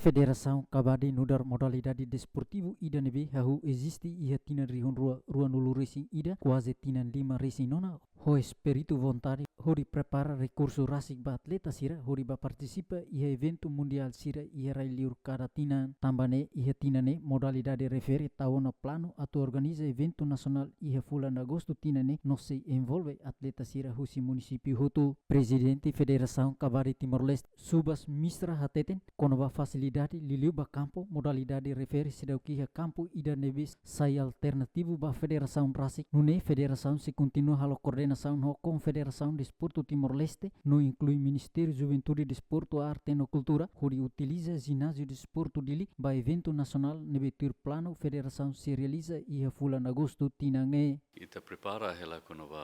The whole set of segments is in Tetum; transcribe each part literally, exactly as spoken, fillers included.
Federasaun Kabadi nu'udar modalidade desportivu ida ne'ebé hahú eziste iha tinan rihun rua ruanulu resin ida, kuaze tinan lima resin ona, ho espíritu vontade hodi prepara rekursu rasik ba atleta sira hodi bá partisipa iha eventu mundiál sira iha rai-liur kada tinan. Tanba ne'e iha tinan ne'e modalidade refere tau ona planu atu organiza eventu nasionál iha fulan Agostu tinan ne'e no sei envolve atleta sira husi munisípiu hotu. Prezidente Federasaun Kabadi Timor-Leste, Subas Mistra hateten, kona-ba fasilidade liuliu ba kampu, modalidade refere seidauk iha kampu ida ne'ebé sai alternativu ba federasaun rasik. Nune'e federasaun sei kontinua halo koordenasaun ho Konfederasaun Desportu Timor-Leste, no inklui Ministériu Juventude, Desportu, Arte no Kultura, hodi utiliza jináziu desportu Dili ba eventu nasionál ne'ebé tuir planu federasaun sei realiza iha fulan Agostu tinan ne'e. Ita prepara hela kona-ba,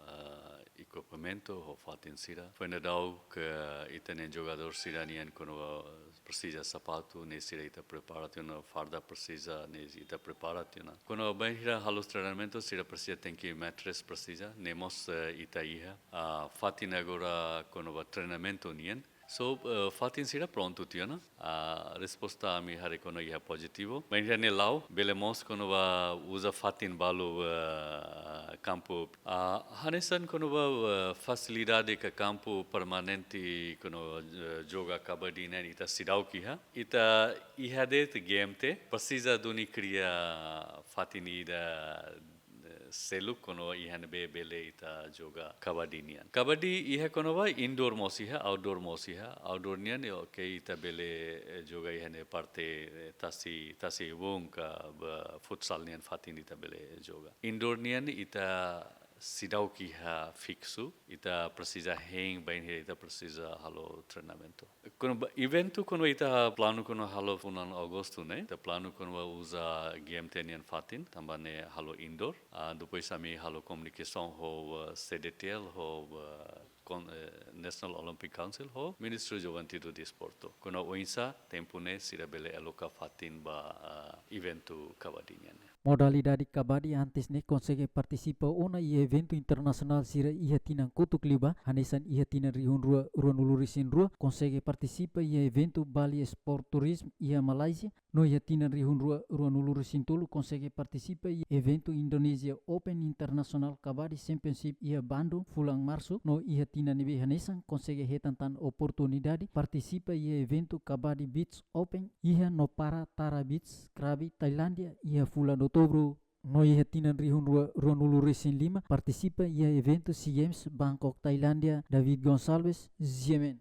ah, ekipamentu ho fatin sira. Foin daudauk ita-nia jogadór sira-nian kona-ba presiza sapatu, ne'e sira ita prepara tiha ona, farda presiza, ne'e ita prepara tiha ona. Kona-ba bainhira halo treinamentu sira presiza, tenke mattress presiza, ne'e mós, eh, ita iha. Ah, fatin agora kona-ba treinamentu nian. So, eh, fatin sira prontu tiha ona. Ah, resposta ami haree kona iha pozitivu. Bainhira ne'e la'o, bele mós kona-ba uza fatin balu, eh, kampu. Ah, hanesan kona-ba, eh, fasilidade ka kampu permanente kona-ba, eh, joga kabadi nian ita seidauk iha. Ita iha de'it G M T, presiza duni kria fatin ida, eh, seluk kona-ba iha ne'ebé bele ita joga kabadi nian. Kabadi iha kona-ba indoor mós iha, outdoor mós iha. Outdoor nian, ya, oke, ita bele, eh, joga iha ne'e parte, eh, tasi, tasi-ibun ka ba futsal nian fatin ita bele joga. Indoor nian ita seidauk iha fiksu, ita presiza hein bainhira ita presiza halo treinamentu. Kona-ba eventu kona-ba ita planu kona-ba halo fulan Agostu ne'e, ita planu kona-ba uza G M T nian fatin, tanba ne'e halo indoor. Ah, depois ami halo komunikasaun ho, eh, C D T L, ho, eh, kon-, eh, National Olympic Council, ho Ministériu Juventude Desportu. Kona-ba oinsá tempu ne'e sira bele aloka fatin ba, ah, eventu kabadi nian ne'e. Modalidade kabadi antes ne'e konsege partisipa ona iha eventu internasionál sira iha tinan kotuk liubá, hanesan iha tinan rihun rua ruanulu resin rua, konsege partisipa iha eventu Bali Sport Tourism iha Malázia, no iha tinan rihun rua ruanulu resin tolu konsege partisipa iha eventu Indonesia Open International Kabadi Championship iha Bandung fulan Marsu, no iha tinan ne'ebé hanesan konsege hetan tan oportunidade partisipa iha eventu Kabadi Beach Open iha Nopara Tara Beach, Krabi, Tailándia, iha fulan Outubru. No iha tinan rihun rua ruanulu resin lima partisipa iha eventu SEA Games Bangkok, Tailándia, David Gonçalves, G M N.